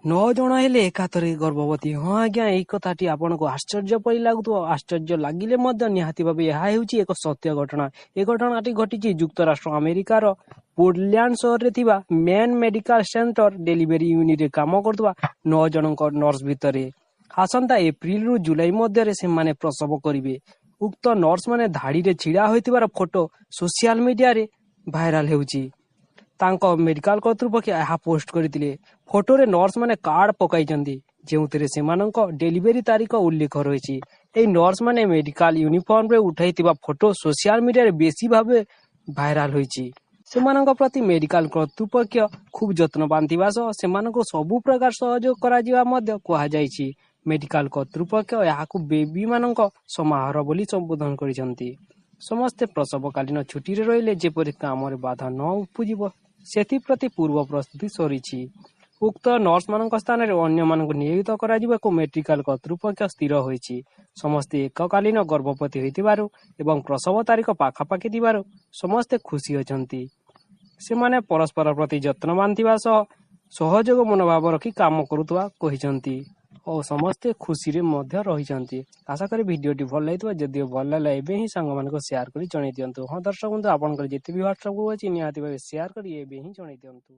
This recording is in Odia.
ନଅ ଜଣ ହେଲେ ଏକାଥରେ ଗର୍ଭବତୀ। ହଁ ଆଜ୍ଞା, ଏହି କଥାଟି ଆପଣଙ୍କୁ ଆଶ୍ଚର୍ଯ୍ୟ ପରି ଲାଗୁଥିବ। ଆଶ୍ଚର୍ଯ୍ୟ ଲାଗିଲେ ମଧ୍ୟ ନିହାତି ଭାବେ ଏହା ହେଉଛି ଏକ ସତ୍ୟ ଘଟଣା। ଏ ଘଟଣାଟି ଘଟିଛି ଯୁକ୍ତରାଷ୍ଟ୍ର ଆମେରିକାର ପୋର୍ଟଲ୍ୟାଣ୍ଡ ସହରରେ ଥିବା ମେନ୍ ମେଡିକାଲ ସେଣ୍ଟର ଡେଲିଭରି ୟୁନିଟରେ କାମ କରୁଥିବା 9 ଜଣଙ୍କ ନର୍ସ ଭିତରେ। ଆସନ୍ତା ଏପ୍ରିଲରୁ ଜୁଲାଇ ମଧ୍ୟରେ ସେମାନେ ପ୍ରସବ କରିବେ। ଉକ୍ତ ନର୍ସମାନେ ଧାଡ଼ିରେ ଛିଡ଼ା ହୋଇଥିବାର ଫଟୋ ସୋସିଆଲ ମିଡିଆରେ ଭାଇରାଲ ହେଉଛି। ତାଙ୍କ ମେଡିକାଲ କର୍ତ୍ତୃପକ୍ଷ ଏହା ପୋଷ୍ଟ କରିଥିଲେ। ଫଟୋରେ ନର୍ସମାନେ କାର୍ଡ ପକାଇଛନ୍ତି, ଯେଉଁଥିରେ ସେମାନଙ୍କ ଡେଲିଭରି ତାରିଖ ଉଲ୍ଲେଖ ରହିଛି। ଏହି ନର୍ସମାନେ ମେଡିକାଲ ୟୁନିଫର୍ମରେ ଉଠାଇଥିବା ଫଟୋ ସୋସିଆଲ ମିଡିଆରେ ବେଶୀ ଭାବେ ଭାଇରାଲ ହୋଇଛି। ସେମାନଙ୍କ ପ୍ରତି ମେଡିକାଲ କର୍ତ୍ତୃପକ୍ଷ ଖୁବ୍ ଯତ୍ନବାନ ଥିବା ସହ ସେମାନଙ୍କୁ ସବୁ ପ୍ରକାର ସହଯୋଗ କରାଯିବା ମଧ୍ୟ କୁହାଯାଇଛି। ମେଡିକାଲ କର୍ତ୍ତୃପକ୍ଷ ଏହାକୁ ବେବିମାନଙ୍କ ସମାରୋହ ବୋଲି ସମ୍ବୋଧନ କରିଛନ୍ତି। ସମସ୍ତେ ପ୍ରସବକାଳୀନ ଛୁଟିରେ ରହିଲେ ଯେପରି କାମରେ ବାଧା ନ ଉପୁଜିବ, ସେଥିପ୍ରତି ପୂର୍ବ ପ୍ରସ୍ତୁତି ସରିଛି। ଉକ୍ତ ନର୍ସମାନଙ୍କ ସ୍ଥାନରେ ଅନ୍ୟମାନଙ୍କୁ ନିୟୋଜିତ କରାଯିବାକୁ ମେଡିକାଲ କର୍ତ୍ତୃପକ୍ଷ ସ୍ଥିର ହୋଇଛି। ସମସ୍ତେ ଏକକାଳୀନ ଗର୍ଭବତୀ ହୋଇଥିବାରୁ ଏବଂ ପ୍ରସବ ତାରିଖ ପାଖାପାଖି ଥିବାରୁ ସମସ୍ତେ ଖୁସି ଅଛନ୍ତି। ସେମାନେ ପରସ୍ପର ପ୍ରତି ଯତ୍ନବାନ ଥିବା ସହ ସହଯୋଗ ମନୋଭାବ ରଖି କାମ କରୁଥିବା କହିଛନ୍ତି ଓ ସମସ୍ତେ ଖୁସିରେ ମଧ୍ୟ ରହିଛନ୍ତି। ଆଶା କରି ଭିଡ଼ିଓଟି ଭଲ ଲାଗିଥିବ। ଯଦିଓ ଭଲ ଲାଗିଲା, ଏବେ ହିଁ ସାଙ୍ଗମାନଙ୍କୁ ସେୟାର କରି ଜଣାଇ ଦିଅନ୍ତୁ। ହଁ ଦର୍ଶକ ବନ୍ଧୁ, ଆପଣଙ୍କର ଯେତେ ବି ହ୍ୱାଟ୍ସଆପ୍ ଅଛି, ନିହାତି ଭାବେ ସେୟାର କରି ଏବେ ହିଁ ଜଣାଇ ଦିଅନ୍ତୁ।